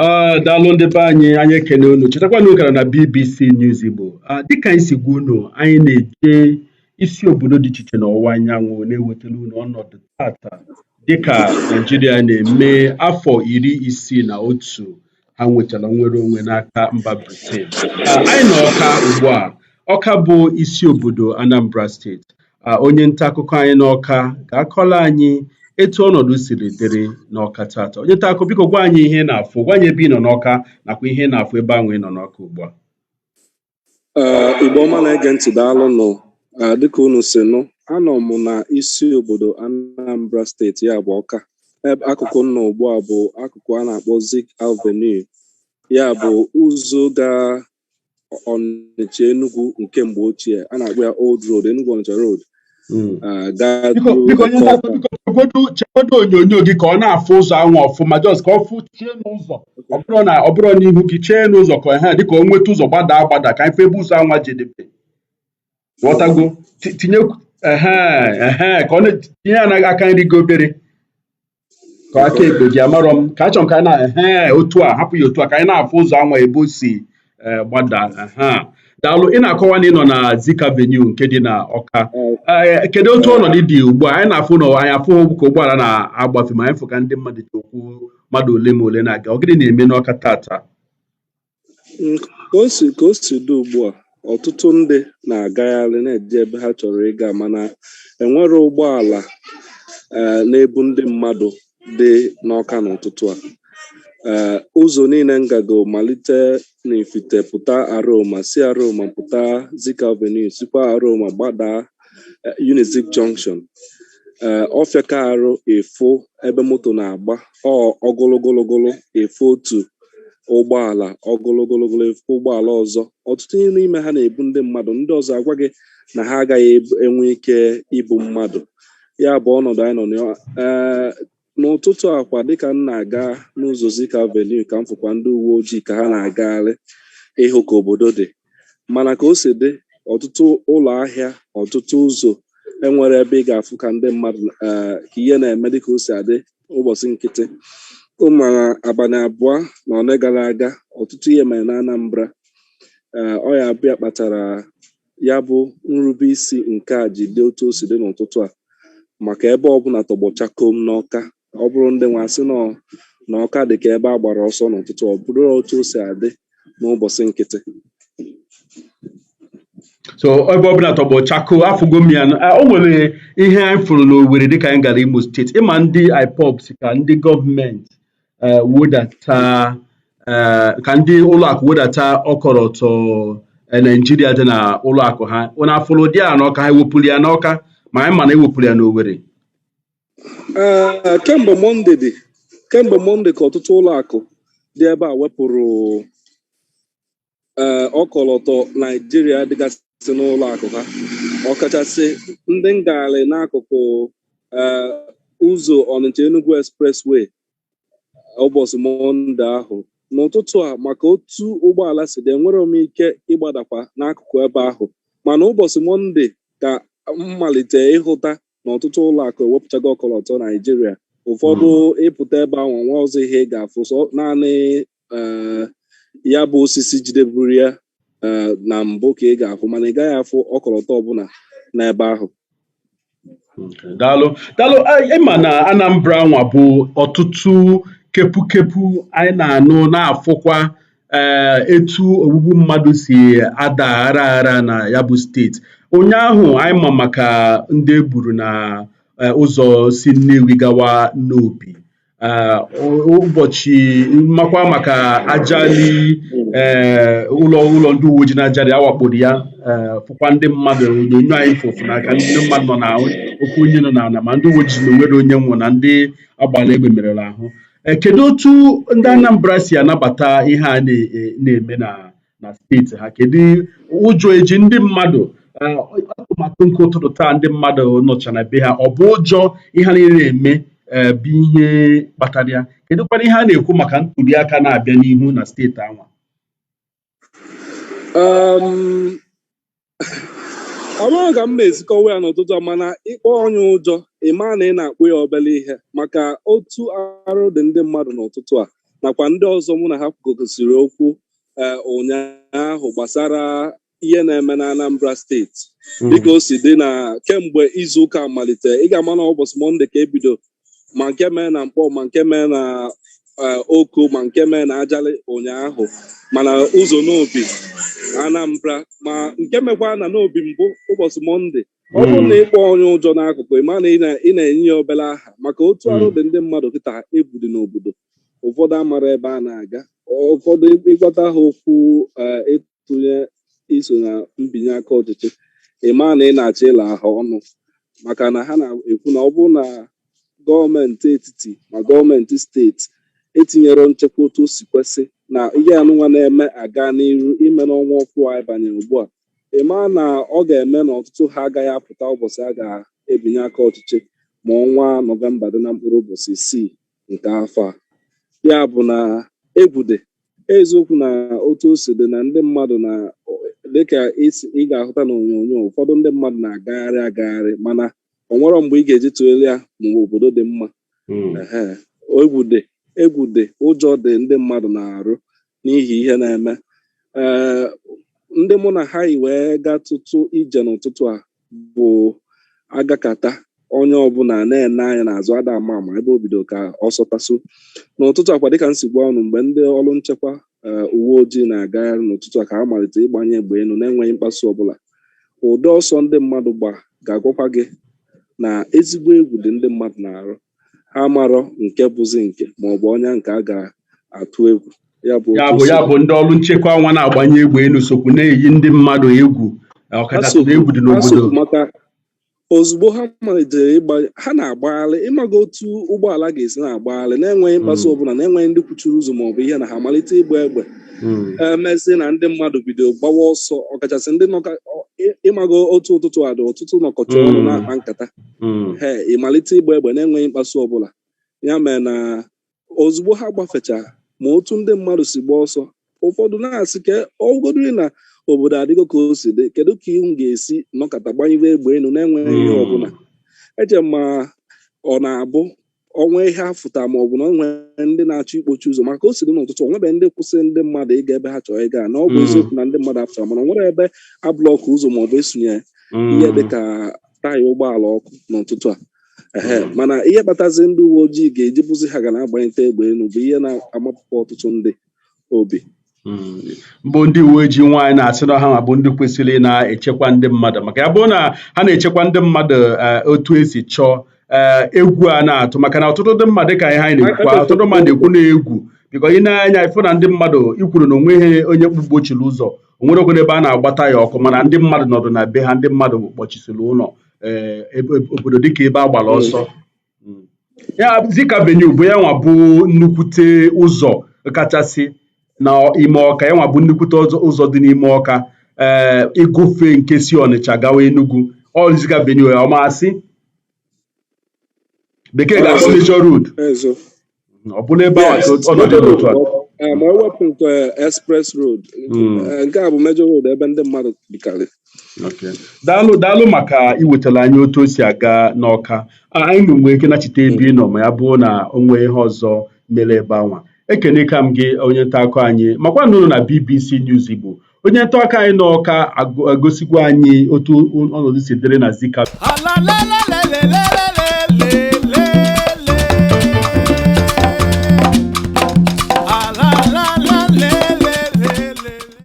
Daalụ ndị be anyị, anyị ekene unu. Chetakwa na ụkara na BBC News Igbo. Dịka anyị si gwa unu, anyị na-eje isi obodo dị iche iche n'ọwụwa anyanwụ na-ewetara unu ọnọdụ tata dịka Naijiria na-eme afọ 61 ha nwetara nnwere onwe n'aka mba Britain. Anyị nọ Ọka ugbu a. Ọka bụ isi obodo Anambra Steeti. Onye nta akụkọ anyị n'Ọka ga-akọrọ anyị etu ọnọdụ siri dịrị n'Ọka tata. Onye nta akụkọ, biko gwa anyị ihe ị na-afụ, gwa anyị ebe ị nọ n'Ọka nakwa ihe ị na-afụ ebe ahụ ị nọ n'Ọka ugbu a. Ee, Igbo ọma na-ege ntị, daalụ nụ. Dịka unu si nụ, anọ m na isi obodo Anambra Steeti, ya bụ Ọka. Ebe akụkụ m nọ ugbu a bụ akụkụ a na-akpọ Zik Avenue, ya bụ ụzọ ga Ọnịcha Enugu nke mgbe ochie a na-akpọ ya Old Road, Enugu Ọnịcha Road. Gaa Biko, through biko, onye nta Eke akụkọ, Ọka. biko chegodu onyonyo gị ka ọ na-afụ ụzọ ahụ ọfụma, just ka ọ fụ chie n'ụzọ. Ọ bụrụ n'ihu gị, chee n'ụzọ ka ha dịka o nweta ụzọ gbada agbada ka anyị fụ ebe ụzọ anwa jedebe. Ghọtago? Tinye ehe ka ọ na-tinye ya n'aka nri gị obere ka aka ekpe gị, amarọ m ka achọrọ m ka anyị na ehe otu a, hapụ ya otu a ka anyị na-afụ ụzọ anwa ebe o si gbada. Ehe, daalụ. Ị na-akọwa na ị nọ na Zik Avenue nke dị na Ọka. Ee, kedu otu ọnọdụ dị ugbu a? Anyị na-afụ na anyị afụ ka ụgbọala na-agbafe, ma anyị fụ ka ndị mmadụ ji okwu mmadụ ole ma ole na-aga. Ọ gịnị na-eme n'Ọka tata? Ka o si dị ugbu a, ọtụtụ ndị na-agagharị na-eje ebe ha chọrọ ịga, mana enwere ụgbọala na-ebu ndị mmadụ dị n'Ọka n'ụtụtụ a. Ụzọ niile ngago malite n'Ifite pụta Aroma, si Aroma pụta Zik Avenue, sikwa Aroma gbadaa Unizik Junction, ọfịaka arụ efu ebe moto na-agba ọ ogologologolo efu otu ụgbọala ogologologolo efu ụgbọala ọzọ. Ọtụtụ n'ime ha na-ebu ndị mmadụ, ndị ọzọ agwa gị na ha agaghị enwe ike ibu mmadụ. Ya bụ ọnọdụ anyị nọ na ya. Ee, n'ụtụtụ a kwa, dịka m na-aga n'ụzọ Zik Avenue, ka m fụkwa ndị uwe ojii ka ha na-agagharị ịhụ ka obodo dị. Mana ka o si dị, ọtụtụ ụlọ ahịa, ọtụtụ ụzọ enwere ebe ị ga-afụ ka ndị mmadụ ka ihe na-eme dịka o si adị ụbọchị nkịtị. Ụmụ abalị 2 na one gara aga, ọtụtụ ihe mere na Anambra. Ee, ọ ya abịa kpatara ya bụ nrube isi nke a ji dị otu o si dị n'ụtụtụ a, maka ebe ọbụla tọgbọ chakom n'Ọka. Ọ bụrụ ndị nwa sị nọ na Ọka dị ka ebe a gbara ọsọ n'ụtụtụ, ọ bụrụ otu o si adị n'ụbọchị nkịtị. So ebe ọbụla tọgbọ chakoo, afụgo m ya. O nwere ihe anyị fụrụ n'Owerri dịka anyị gara Imo Steeti. Ịma ndị IPOB si ka ndị gọọmenti wedata, ka ndị ụlọakụ wedata ọkọlọtọ Naijiria dị na ụlọakụ ha. Ụnụ afụrụ ụdị a n'Ọka? Ha ewepụrụ ya n'Ọka? Ma anyị ma na ewepụrụ ya n'Owerri. Ee, kemgbe Mọnde ka ọtụtụ ụlọ akụ dị ebe a wepụrụ ee ọkọlọtọ Naijiria dịgasị n'ụlọ akụ ha, ọkachasị ndị ngagharị n'akụkụ ee ụzọ Ọnịcha Enugu Expressway ụbọchị Mọnde ahụ. N'ụtụtụ a, maka otu ụgbọala si dị, enwere m ike ịgbadakwa n'akụkụ ebe ahụ, mana ụbọchị Mọnde ka mmalite ịhụta na ọtụtụ ụlọ akụ ewepụtago ọkọlọtọ Naijiria. Ụfọdụ ịpụta ebe ahụ, nwa ọzọ ihe ị ga-afụ sọ naanị ya bụ osisi jideburu ya na mbụ ka ị ga-afụ, mana ị gaghị afụ ọkọlọtọ ọbụla n'ebe ahụ. Okay, daalụ, daalụ. Ịma na Anambra nwa bụ ọtụtụ kepukepu anyị na-anụ na-afụkwa etu ogbugbu mmadụ si ada aghara aghara na ya bụ steeti. Ụnyaahụ anyị ma maka ndị e gburu na ụzọ si Nnewi gawa Nnobi. Ụbọchị makwa maka Ajali, ụlọ ndị uwe ojii na Ajali awakporo ya, fụkwa ndị mmadụ. Onyonyo anyị fụfụ n'aka ndị mmadụ nọ na oke onye nọ n'ala, ma ndị uwe ojii na onwere onye nwụ na ndị agbara egbe merụrụ ahụ. Kedu otu ndị Anambra si anabata ihe a na-eme na steeti ha? Kedu ụjọ eji ndị mmadụ? Atụmatụ nke ụtụtụ taa ndị mmadụ nọcha na be ha, ọ bụ ụjọ ihe a niile na-eme bụ ihe kpatara ya? Kedụkwana ihe a na-ekwu maka ntuli aka na-abịa n'ihu na steeti anwa? Amaghị ka m na-esikọwa ya n'ụtụtụ a, mana ịkpọ onye ụjọ, ị maa na ị na-akpụ ya obere ihe, maka otu arụ dị ndị mmadụ n'ụtụtụ a. Nakwa ndị ọzọ mụ na ha kwukọsịrị okwu ụnyaahụ gbasara ihe na-eme na Anambra Steeti dịka o si dị na kemgbe izu ụka malite. Ị ga-ama na ụbọchị Mọnde ka ebido, ma nke mee na Nkpọ, ma nke mee na Oko, ma nke mee na Ajalị ụnyaahụ, mana ụzọ Nnobi Anambra, ma nke mekwa na Nnobi mbụ ụbọchị Mọnde. Ọ bụrụ na ịkpọ onye ụjọ n'akụkụ, ị ma na ị na-enye ya obere aha maka otu arụ dị ndị mmadụ kịta. Egwu dị n'obodo, ụfọdụ amara ebe a na-aga, ụfọdụ ịgwata ha okwu ịtụnye iso na mbinye aka ọchịchị, ị ma na ị na-achọ ịla ha ọnụ, maka na ha na-ekwu na ọ bụrụ na gọọmenti etiti ma gọọmenti steeti etinyere nchekwa otu o si kwesị, na ihe anụnwa na-eme aga n'iru ime n'ọnwa ọfụ anyị banyere ugbu a. Ị maa na ọ ga-eme na ọtụtụ ha agaghị apụta ụbọchị a ga-ebinye aka ọchịchị ma ọnwa Nọvemba dị na mkpụrụ ụbọchị 6 nke afọ a. Ya bụ na egwu dị eziokwu na otu o si dị na ndị mmadụ na dịka ị ga-ahụta na onyonyo, ụfọdụ ndị mmadụ na-agagharị agagharị, mana o nwere mgbe ị ga-eji tụnyere ya ma obodo dị mma. Ehe, egwu dị, egwu dị, ụjọ dị ndị mmadụ na-arụ n'ihi ihe na-eme. Ee, ndị mụ na ha yi wee gaa tụtụ ije n'ụtụtụ a bụ agakata onye ọbụla na-ene anya n'azụ, ada ama ama ebe o bido ka ọsọ taso n'ụtụtụ akwa. Dịka m si gwa unu, mgbe ndị ọrụ nchekwa uwe ojii na-agagharị n'ụtụtụ a ka ha malite ịgbanye egbe elu na-enweghị mkpasu ọbụla, ụdị ọsọ ndị mmadụ gba ga-agwakwa gị na ezigbo egwu dị ndị mmadụ na-arụ. Ha marọ nke bụzi nke maọbụ ọnya nke a ga-atụ egwu ya bụ ya otu bụ o si ya dị. Bụ ndị ọrụ nchekwa nwa na-agbanye egbe elu sokwu na-eyi ndị mmadụ egwu, Ha ọkachasị na sokwu egwu dị ha n'obodo. Sokwu maka ozugbo ha malitere ịgba, ha na-agbagharị. Ịmaga otu ụgbọala ga-esi na-agbagharị na-enweghị mkpasu ọbụla, na-enweghị ndị kwuchiri ụzọ maọbụ ihe, na ha malite ịgba egbe, emezi na ndị mmadụ bido gbawa ọsọ, ọkachasị ndị nọka ịmago otu ụtụtụ a dị ọtụtụ nọkọcha ọnụ na-akpa nkata. He ịmalite ịgba egbe na-enweghị mkpasu ọbụla. Ya mere na ozugbo ha gbafechara, ma otu ndị mmadụ si gba ọsọ, ụfọdụ na-asị ka ọgọdụrị na obodo adịgo ka o si dị, kedu ka ihu ga-esi nọkọta gbanyewe egbe elu na-enweghị ihe ọbụla? Eche ma ọ na-abụ ọnwa ihe afụta ma ọ bụ na o nwere ndị na-achọ ikpochi ụzọ, maka o si dị n'ụtụtụ, o nwebe ndị kwụsị ndị mmadụ ịga ebe ha chọrọ ịga. Na ọ bụ eziokwu na ndị mmadụ afụtara, mana o nwere ebe a block ụzọ ma ọ bụ esonye ihe dịka taya ụgbọala ọkụ n'ụtụtụ a. Ehe, mana ihe kpatazi ndị uwe ojii ga-eji bụzi ha ga na-agbanyete egbe elu bụ ihe na-amapụkwa ọtụtụ ndị obi. Mbụ ndị uwe ojii nwaanyị na-asị na ha ma bụ ndị kwesịrị ị na-echekwa ndị mmadụ, maka ya bụrụ na ha na-echekwa ndị mmadụ otu esi chọọ, egwu a na-atụ, maka na ọtụtụ ndị mmadụ, ka ihe anyị na-ekwukwa, ọtụtụ mmadụ na-ekwu na egwu biko ị na-anya ịfụ na ndị mmadụ ikwuru na onweghị onye gbochiri ụzọ, onwere okwu ebe a na-agbata ya ọkụ, mana ndị mmadụ nọdụ na be ha, ndị mmadụ kpọchisiri ụlọ, obodo dịka ebe a gbara ọsọ. Ya Zik Avenue bụ ya nwa bụ nnukwute ụzọ kachasị na ime Ọka, ya nwa bụ nnukwute ụzọ dị n'ime Ọka, ịgụfe nke si Ọnịcha gawa Enugu. Ọ Zik Avenue ya ọmasị bekee ga-akpọ Major Road. Ezo. Ọ bụla ebe ahụ Yes, ka ọnọdụ Major dị otu a. Road, ma ewepụ nke Express Road, nke a bụ Major Road ebe ndị mmadụ bikarị. Okay. Daalụ, daalụ maka iwetara anyị otu o si aga n'Ọka. Anyị nwere ike nachite ebe ị nọ ma ya bụrụ na o nwee ihe ọzọ mere ebe anwa. Ekene ka m gị, onye nta akụkọ anyị, makwa na ụlọ na BBC News Igbo. Onye nta akụkọ anyị n'Ọka egosigwo anyị otu ọnọdụ si dịrị na Zik. Alalelelelele.